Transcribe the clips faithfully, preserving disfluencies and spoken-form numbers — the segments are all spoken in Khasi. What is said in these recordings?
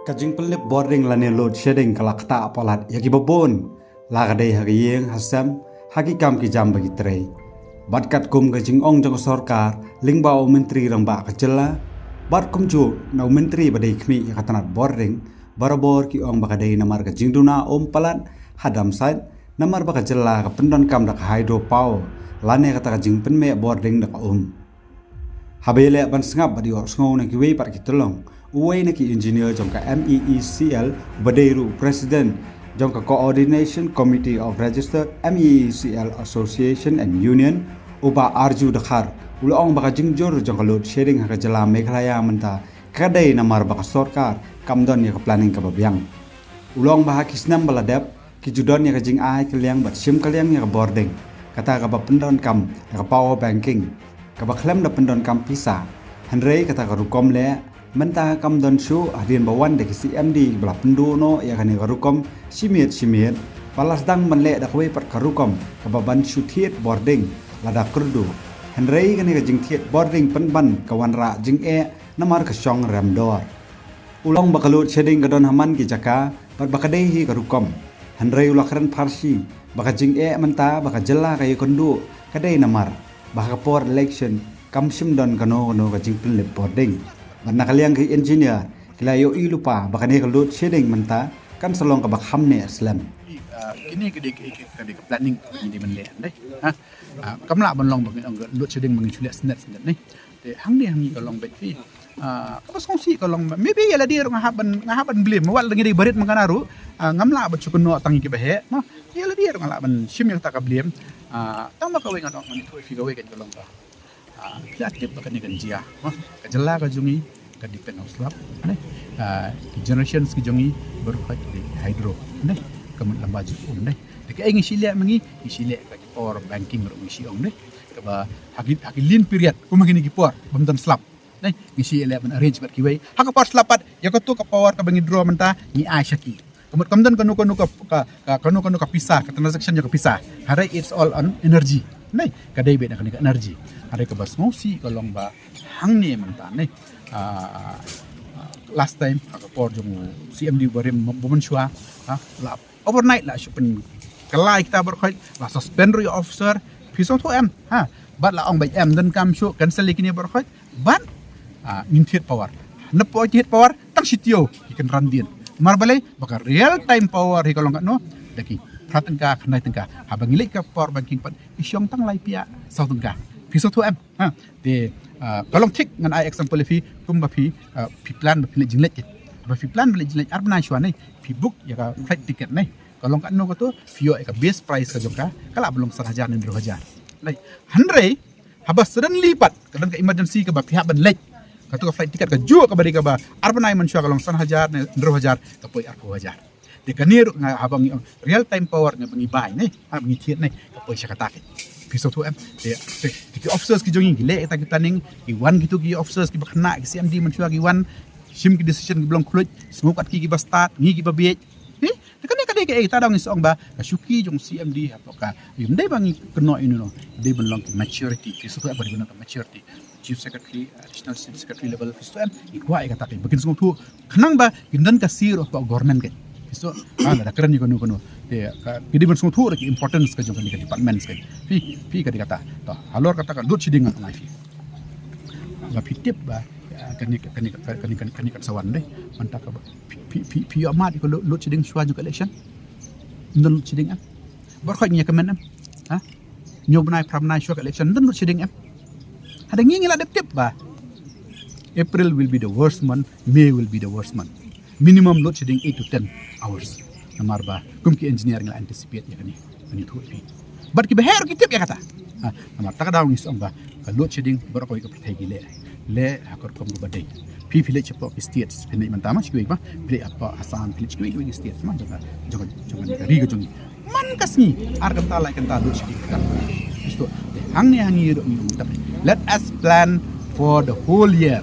Ka jingpynlip bording lane load shedding ka la ktah palat ïa kiba bun, la ka dei ha ka ïing ha sem, ha ki kam ki jam ba ki trei. Bad katkum ka jingong jong ka sorkar lyngba u Myntri Rangbah ka jylla, bad kumjuh na u Myntri ba dei khmih ïa ka tnat bording, barabor ki ong ba ka dei namar ka jingduna um palat ha dump site, namar ba ka jylla ka pyndonkam da ka hydro power lane kata ka jingpynmeh bording da ka um. Haba ïaleh ban sngap bad ïohsngew na kiwei pat ki tyllong, uwei na ki engineer jong ka M E E C L, uba dei ruh president jong ka Coordination Committee of Registered M E E C L Association and Union, u Bah Arju Dkhar, u la ong ba ka jingjur jong ka load shedding ha ka jylla Meghalaya mynta ka dei namar ba ka sorkar kam don ïa ka planning kaba biang. U la ong ba ha ki snem ba la dep, ki ju don ïa ka jingai kylliang bad shim kylliang ïa ka bording, kata kaba pyndonkam ïa ka power banking, kaba khlem da pyndonkam pisa. Hynrei kata ka rukom leh mynta kam don shuh, hadien ba wan da ki C M D ba la pynduh noh ïa kane ka rukom shi miet shi miet, ba la sdang ban leh da kawei pat ka rukom kaba ban shu thied bording lada kyrduh. Hynrei kane ka jingthied bording pynban ka wanrah jingeh namar ka shong rem dor. U la ong ba ka load shedding ka don ha man ki jaka bad ba ka dei hi ka rukom. Hynrei u la kren pharshi ba ka jingeh mynta ba ka jylla ka ïakynduh ka dei namar ba ha ka por election kam shym don kano kano ka jingpynlip bording. Bad na ka liang ki engineer ki la ïohi lypa ba kane ka load shedding mynta kan sa long kaba kham neh slem. Ah, kine ka dei ka, ka, ka dei ka planning ka dei ban leh, dei. Ha? Ah, kam lah ban long ba ngin ong ka load shedding ba ngin shu leh snet snet, dei. Te hangne hangne ka long beit phi. Ah, kaba sngewsih ka long, maybe ïa lade ruh nga hap ban, nga hap ban blame. Wat la ngi dei barit man kane ruh, ah, ngam lah ban shu kynnoh tang ïa kiba heh, mo. Ïa lade ruh nga lah ban shim ïa kata ka blame. Ah, tang ba kawei ngan ong, ngan ïathuh ïa phi kawei kan ka long ba, ah, phi la tip ba kane kan jia, mo. Ka jylla ka jong ngi ka depend on slap, ne. Ah, ki generations ki jong ngi baroh ka dei hydro, ne. Ka mut lamba jong um, ne. Te kaei ngi shu leh ma ngi, ngi shu leh ka power banking ruh ngi shu ong, ne. Kaba ha ki, ha ki lean period kum ha kine ki por bym don slap, ne, ngi shu leh ban arrange bad kiwei. Ha ka por slap pat, ïa kato ka power kaba ngi draw mynta ngi ai sha ki. Ka mut kam don kano kano ka, ka, ka, kano kano ka pisa, ka transaction jong ka pisa. Hynrei it's all on energy, ne. Ka dei beit na kane ka energy. Hynrei kaba sngewsih ka long ba hangne mynta, ne. Ah, ah, last time ha ka por jong u C M D barim ba mynshuwa, ha, la overnight la shu pynkylla ïa kita baroh khoit, la suspend ruh ïa officer. Phi sngewthuh em? Ha, bad la ong ba ym donkam shuh, cancel ïa kine baroh khoit. Bad, ah, ngin thied power. Napoh thied power, tang shi taïew ki kynran dien. Namar balei? Ba ka real time power hi ka long katno? Da ki phra tyngka, khyndai tyngka. Haba ngi leit ka power banking pat, i shong tang lai piah saw tyngka. Phi sngewthuh em? Ha, te, ah, ka long thik, ngan ai example ïa phi, kumba phi, ah, phi plan ba phi leit jingleit, ba phi plan ba leit jingleit ar bnai shuwa, ne, phi book ïa ka flight ticket, ne. Ka long katno kato, phi ïoh ïa ka base price ka jong ka, ka lah ban long san hajar ne hynriew hajar. Right. Hynrei haba suddenly pat ka don ka emergency kaba phi hap ban leit, kato ka flight ticket ka juh kaba dei kaba ar bnai mynshuwa ka long san hajar ne hynriew hajar, ka poi arphew hajar. Te kane ruh nga, haba ngi ong real time power nga ba ngi bai, ne, haba ngi thied, ne, ka poi sha kata. Phi sngewthuh em? Te, te, te ki officers ki jong ngi ki leh kita ki planning, ki wan kito ki officers kiba khynnah, ki C M D mynshuwa ki wan, shim ki decision kiba long khluit, sngewkat ki kiba stad, ngi kiba bieit. Phi, te kane ka dei kaei, ta dang ngi ong ba ka shuki jong C M D hapoh ka, ym dei ba ngi kynnoh ïa uno uno, dei ban long ki maturity. Phi sngewthuh em, ba dei ban long ka maturity. Chief Secretary, Additional Chief Secretary level, phi sngewthuh em, ngi kwah ïa kata, ba kin sngewthuh, khnang ba kin don ka sir of government, kan. Phi sngewthuh, ah, lada kren ïa kano kano, te ka, ki dei ban sngewthuh ruh ki importance ka jong kane ka department, kan. Phi, phi ka dei kata. To, halor kata ka load shedding ngan ong ïa phi. Ba phi tip ba, ah, kane, kane, kane, kane, kane kan sa wan, dei. Mynta kaba phi, phi, phi, phi ïoh mad ïa ka load, load shedding shuwa jong ka election? Ym don load shedding em? Baroh khoit ngi ïa kmen em? Ha? Hynñiew bnai, phra bnai shuwa ka election, ym don load shedding em? Hynrei ngi, ngi la dep tip ba April will be the worst month, May will be the worst month. Minimum load shedding eight to ten hours. Namar ba kum ki engineer ngi la anticipate ïa kane, kane thuh ïa phi. Bad kiba heh ruh ki tip ïa kata. Ha, namar ta ka daw ngi ong ba ka load shedding baroh kawei ka pyrthei ki leh, leh ha ka rukom kaba dei. Phi, phi leit shapoh ki states, phi leit mynta ma, shi kiwei ma, phi leit hapoh Assam, phi leit shi kiwei kiwei ki states ma, jong ka, jong ka, jong ka ri ka jong ngi. Man ka sngi, ar kynta, lai kynta, load shedding ka dang. Phi sngewthuh, te hangne ha ngi ruh ngi ong tang, let us plan for the whole year.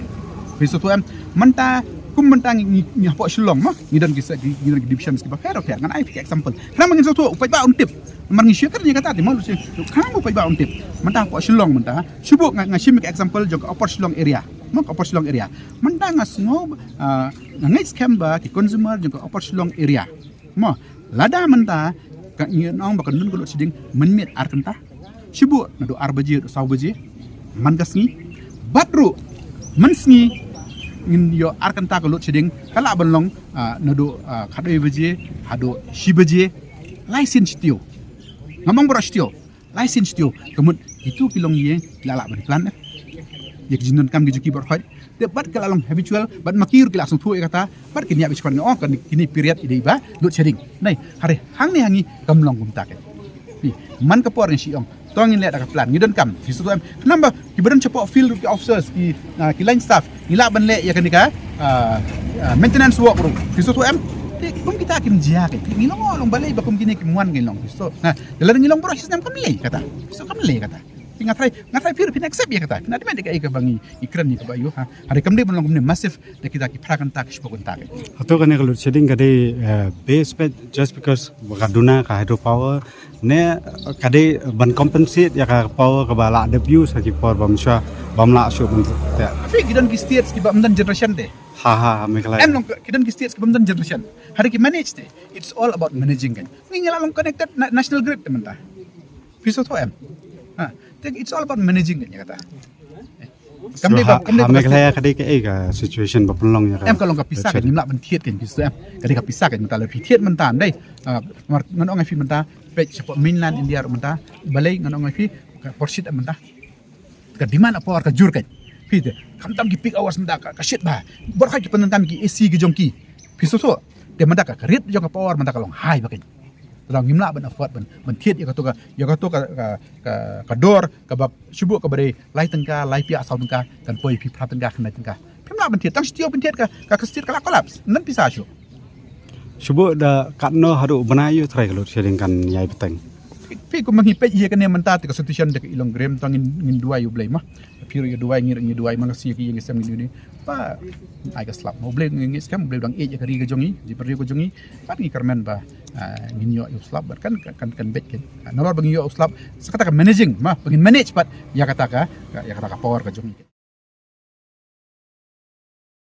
Phi sngewthuh em? Mynta, kum mynta ngi, ngi, ngi hapoh Shillong ma, ngi don ki se-, ngi don ki divisions kiba pher pher. Ngan ai phi example. Khnang ba ngin sngewthuh, u paidbah un tip. Namar ngi shu kren ïa kata, te ma, khnang ba u paidbah un tip. Mynta hapoh Shillong mynta, shu buh nga, nga shim ka example jong ka Upper Shillong area. Mo ka Upper Shillong area. Mynta nga sngew, ah, nga ngeit skhem ba ki consumer jong ka Upper Shillong area. Mo, lada mynta ka ngi ong ba kan dun ka load shedding mynmiet ar kynta. Shibun naduh ar baje, naduh saw baje. Man ka sngi. Bad ruh, man sngi ngin ïoh ar kynta ka load shedding, ka lah ban long, ah, naduh, ah, khatwei baje haduh shi baje. Lai sien shi taïew. Ngam ong baroh shi taïew. Lai sien shi taïew. Ka mut itu ki longïing ki la lah ban plan eh. Ïa ki jingdonkam ki jong ki baroh khoit. Te bad ka la long habitual, bad ma ki ruh ki la sngewthuh ïa kata, bad kin ïa bishkwan nga ong kane, kine period i dei ba load shedding. Nai, hare hangne ha ngi kam long kumta kein. Phi, man ka por ngi shu ong, to ngin leh da ka plan, ngi donkam, phi sngewthuh em. Khnang ba kiba don shapoh field ruh, ki officers, ki, ah, ki line staff, ngi lah ban leh ïa kane ka, ah, ah, maintenance work ruh, phi sngewthuh em. Te kum kita kim jia kein, ngi long, long balei ba kum kine kim wan kein long, phi sngewthuh. Na, lada ngi long baroh shi snem kam lei kata. Phi sngewthuh, kam lei kata. Te nga tharai, nga tharai phi ruh phin accept ïa kata. Phin admit ïa kaei kaba ngi, ngi kren ïa kaba ïoh, ha. Hare kam dei ban long kumne massive da kita ki phra kynta ki shiphew kynta kein. Hato kane ka load shedding ka dei, eh, base peit just because ba ka duna ka hydropower, ne ka dei ban compensate ïa ka power kaba la dep use ha ki por ba mynshwa bym lah shuh ban te. Phi, ki don ki states kiba ym don generation te. Ha, ha, ha, Meghalaya. Em long ki don ki states kiba ym don generation. Hare ki manage te. It's all about managing kein. Ngi, ngi la long connected na-, national grid te mynta. Phi sngewthuh em. Ha, te it's all about managing kein ïa kata. Kam dei ba, kam dei ba Meghalaya ka dei kaei ka situation ba pynlong ïa ka. Em, ka long ka pisa kein, ngim lah ban thied kein, phi sngewthuh em. Ka dei ka pisa kein mynta, lada phi thied mynta, ym dei. Ah, mar ngan ong ïa phi mynta, peit shapoh mainland India ruh mynta, balei ngan ong ïa phi, ka por shit mynta. Ka demand of power ka jur kein. Phi te, khamtam ki peak hours mynta ka, ka shit bha. Baroh khoit ki pyndonkam ki A C ki jong ki. Phi sngewthuh. Te mynta ka, ka rate jong ka power mynta ka long high bha kein. Te ngim lah ban afford ban, ban thied ïa kato ka, ïa kato ka, ka, ka, ka dor kaba shibun kaba dei lai tyngka, lai phiah saw tyngka, kan poi phi phra tyngka, khyndai tyngka. Phim lah ban thied, tang shi taïew phin thied ka, ka, ka state ka la collapse. Ym don pisa shuh. Shibun da katno haduh u bnai ïoh trai ka load shedding kan ïai bteng. Phi, kumba ngi peit ïa kane mynta te ka situation da ka i long grim, tang ngin, ngin duwai U Blei mo. Phi ruh ïa duwai, ngi ruh ngi duwai, man ka sngi ki ïing ki sem ngin ïa duwai. Ba ai ka slap mo, U Blei, ngi, ngi skhem U Blei u dang ïeit ïa ka ri ka jong ngi, jingpyrshah ka jong ngi. Bad ngi kyrmen ba, ah, ngin ïoh ïa u slap bad kan, kan, kan beit kein. Ah, nalor ba ngin ïoh u slap, sa kata ka managing mo, ba ngin manage bad ïa kata ka, ka, ïa kata ka power ka jong ngi.